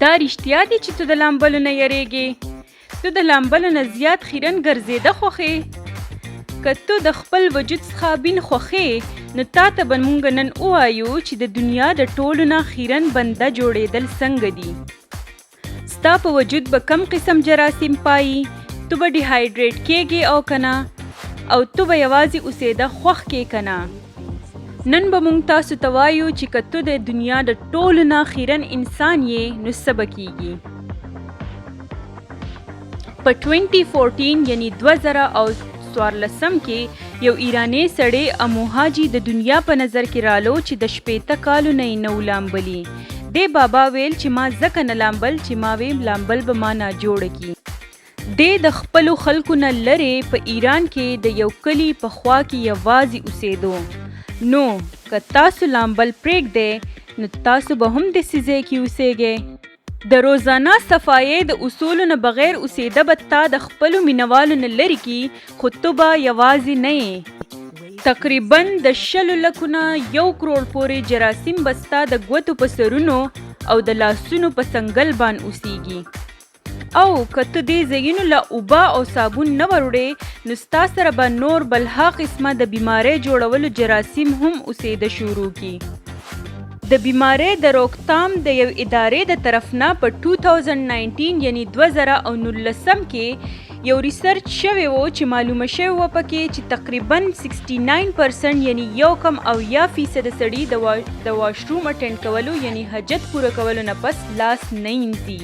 دا رښتیا دي چې ته د لامبلو نه یریږې؟ ته د لامبلو نه زیات خیرن ګرځېده خوښې؟ که ته د خپل وجود څخابین خوښې نو تا ته به مونږ نن ووایو چې د دنیا د ټولو نه خیرن بنده جوړېدل څنګه دي. ستا په وجود به کم قسم جراثیم پایي، ته به ډیهایډریټ کېږې او که نه؟ او ته به یوازې اوسېده خوښ کې که نه؟ نن به مونږ تاسو ته وایو چې که ته د دنیا د ټولو نه خیرن انسان یې نو څه به کیږي. په 2014 یعنی 2014 کې یو ایرانی سړی امو حاجي د دنیا په نظر کې رالو چې د 60 کالو نه یې نه و لامبلي. دې بابا ویل چې ما ځکه نه لامبل چې ما وې لامبل به ما ناجوړه کي. دی د خپلو خلکو نه لرې په ایران کې د یو کلي په خوا کې یوازې اوسېدو. نو که تاسو لامبل پرېږدئ نو تاسو به هم داسې ځای کې اوسېږئ. د روزانه صفایۍ د اصولو نه بغیر اوسېده به تا د خپلو مینوالو نه لرې کړي خو ته به یوازې نه یې. تقریبا د شلو لکو نه یو کروړ پورې جراثیم به ستا د ګوتو په سرونو او د لاسونو په څنګل بان اوسېږي. او که ته دې ځایونو له اوبه او صابون نه وروړې نو ستا سره به نور بلها قسمه د بیمارۍ جوړولو جراثیم هم اوسېده شروع کړي. د بیمارۍ د روکتام د یو ادارې د طرف نه په 2019 یعنی 2019 کې یو ریسرچ شوی وو چې معلومه شوې وه پکې چې تقریبا 69 پرسنټ یعنی یو کم او یا فیصد سړي د واشروم اټینډ کولو یعنی حاجت پوره کولو نه پس لاس نه اینځي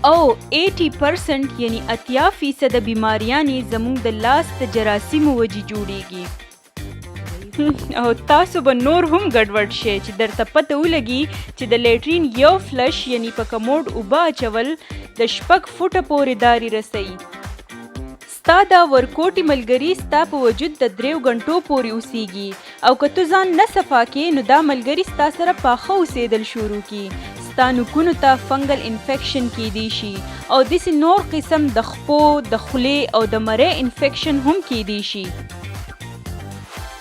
او 80 پرسنټ یعنی 80 فیصده بیماریانې زموږ د لاس د جراثیمو وجې جوړیږي. او تاسو به نور هم ګډوډ شئ چې درته پته ولګي چې د لیټرین یو فلش یعنی په کموډ اوبه اچول د 6 فوټه پورې داري رسوي. ستا دا ورکوټي ملګري ستا په وجود د 3 غنټو پورې اوسیږي او که ته ځان نه صفا کې نو دا ملګري ستا سره پاخه اوسېدل شروع کړي. ستا نوکونو ته فنګل انفیکشن کیدی شي او داسې نور قسم د خپو، د خولې او د مرۍ انفیکشن هم کیدی شي.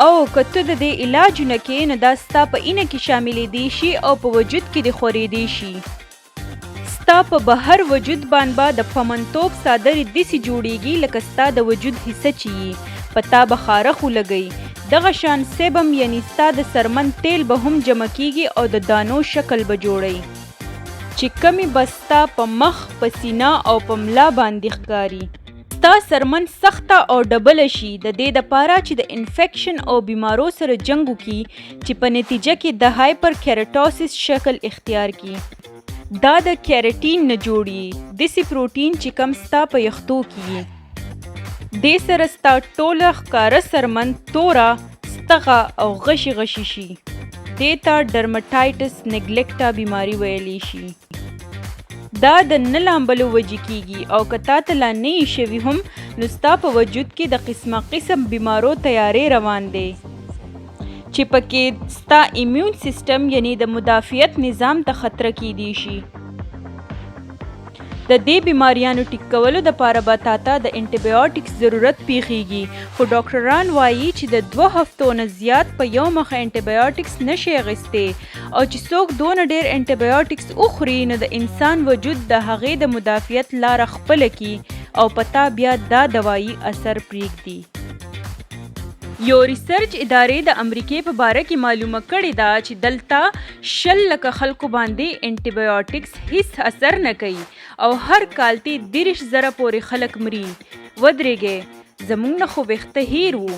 او که ته د دې علاج نه کې نو دا ستا په اینه کې شاملېدی شي او په وجود کې دې خورېدی شي. ستا په بهر وجود بان به د پمنتوب څادرې دسې جوړېږي لکه ستا د وجود حصه چې يي، په تا به خارښ ولګي. دغه شان سیبم یعنی ستا د څرمن تیل به هم جمع کېږي او د دانو شکل به جوړي چې کمې به ستا په مخ، په سینه او په ملا باندې ښکاري. ستا څرمن سخته او ډبله شي د دې دپاره چې د انفیکشن او بیمارو سره جنګ وکړي چې په نتیجه کې د هایپر کیراټوسس شکل اختیار کړي. دا د کیراټین نه جوړ يي، دسې پروټین چې کم ستا په یښتو کې يي. دې سره ستا ټوله ښکاره څرمن توره، ستغه او غشي غشي شي. دې ته ډرمټایټس نګلیکټا بیماري ویلی شي. دا د نه لامبلو وجې کیږي او که تا ته لا نه یي شوي هم نو ستا په وجود کې د قسمه قسم بیمارو تیاری روان دی چې پکې ستا ایمیون سیستم یعنی د مدافعت نظام ته خطره کیدی شي. د دې بیماریانو ټیک کولو دپاره به تاته د انټي بیوټکس ضرورت پیښیږي خو ډاکټران وایي چې د 2 هفتو نه زیات په یو مخه انټي بیوټکس نه شي اخیستی او چې څوک دونه ډیر انټي بیوټکس وخوري نو د انسان وجود د هغې د مدافعت لاره خپله کړي او په تا بیا دا دوایي اثر پریږدي. یو ریسرچ ادارې د امریکې په باره کې معلومه کړې ده چې دلته 20 لکه خلکو باندې انټي بیوټکس هیڅ اثر نه کوي او هر کال تی 30,000 پورې خلک مري. ودرېږئ، زمونږ نه خو ویښته هیر وو.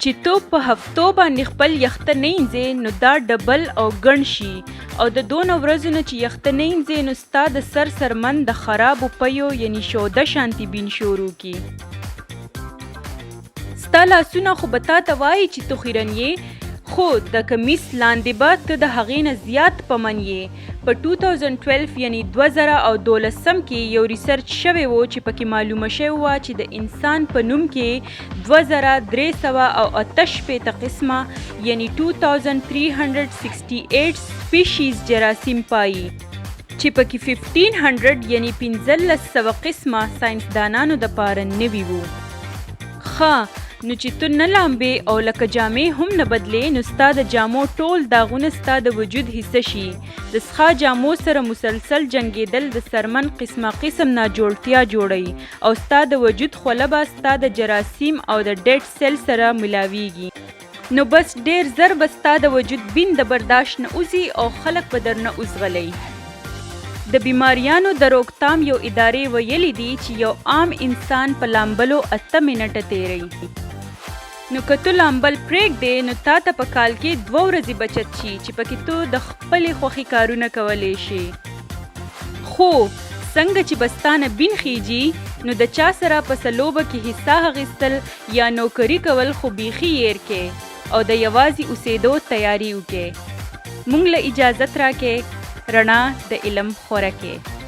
چې ته په هفتو باندې خپل یخته نه اینځې نو دا ډبل او ګڼ شي او د دونه ورځو نه چې یخته نه اینځې نو ستا د سر څرمن د خرابو پیو یعنی شوده شانتې بین شروع کړي. ستا لاسونه خو به تاته وایي چې ته خیرن یې خو د کمیس لاندې به ته د هغې نه زیات پمن یې. په 2012 یعنی 2012 کې یو ریسرچ شوی و چې پکې معلومه شوې وه چې د انسان په نوم کې 2368 قسمه یعنی 2368 سپیشیز جراثیم پایي چې پکې 1500 یعنی 1500 قسمه ساینسدانانو دپاره نوي وو. ښه، نو چې ته نه لامبې او لکه جامې هم نه بدلې نو ستا د جامو ټول داغونه ستا د وجود حصه شي. د څښا جامو سره مسلسل جنګېدل د څرمن قسما قسم ناجوړتیا جوړوي او ستا د وجود خوله به ستا د جراثیم او د ډیډ سیل سره ملاویږي. نو بس ډېر زر به ستا د وجود بین د برداشت نه وځي او خلک به درنه وځغلوي. د بیماریانو د روکتام یو ادارې ویلي دي چې یو عام انسان په لامبلو اته منټه تېروي. نو که ته لامبل پرېږدې نو تاته په کال کې دوه ورځې بچت شي چې پکې ته د خپلې خوښې کارونه کولی شې. خو څنګه چې به ستا نه بین خېژي نو د چا سره په څه لوبه کې حصه اخیستل یا نوکري کول خو بیخي هېر کې او د یوازې اوسېدو تیاری وکې. مونږ له اجازت راکې رڼا د علم خوره کې.